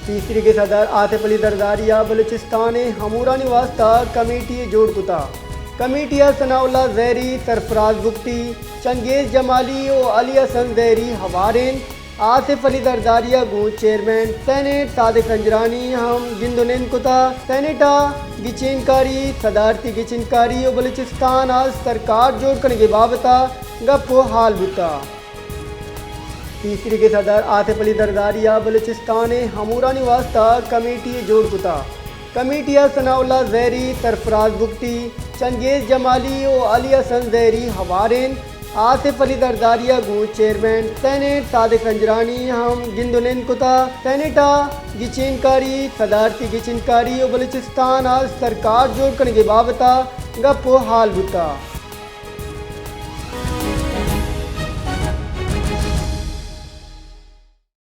پیسریگیں صدر آصف علی زرداری ء بلوچستان ء امورانی واستہ کمیٹی جوڑ کتا۔ کمیٹی ء ثناء اللہ زہری، سرفراز بگٹی، چنگیز جمالی و علی حسن زہری ہوار انت۔ آصف علی زرداری ء گوں چیئرمین سینیٹ صادق سنجرانی ہم گند و نند کتا۔ سینیٹ ء گچین کاری، صدارتی گچین کاری و بلوچستان ء سرکار جوڑ کنگ ء بابت ء گپ و حال بوتا۔ پیسریگیں صدر آصف علی زرداری ء بلوچستان ء امورانی واستہ کمیٹی جوڑ کتا۔ کمیٹی ء ثناء اللہ زہری، سرفراز بگٹی، چنگیز جمالی و علی حسن زہری ہوار انت۔ آصف علی زرداری ء گوں چیئرمین سینیٹ صادق سنجرانی ہم گند و نند کتا۔ سینیٹ ء گچین کاری، صدارتی گچین کاری و بلوچستان ء سرکار جوڑ کنگ ء بابت ء گپ و حال بوتا۔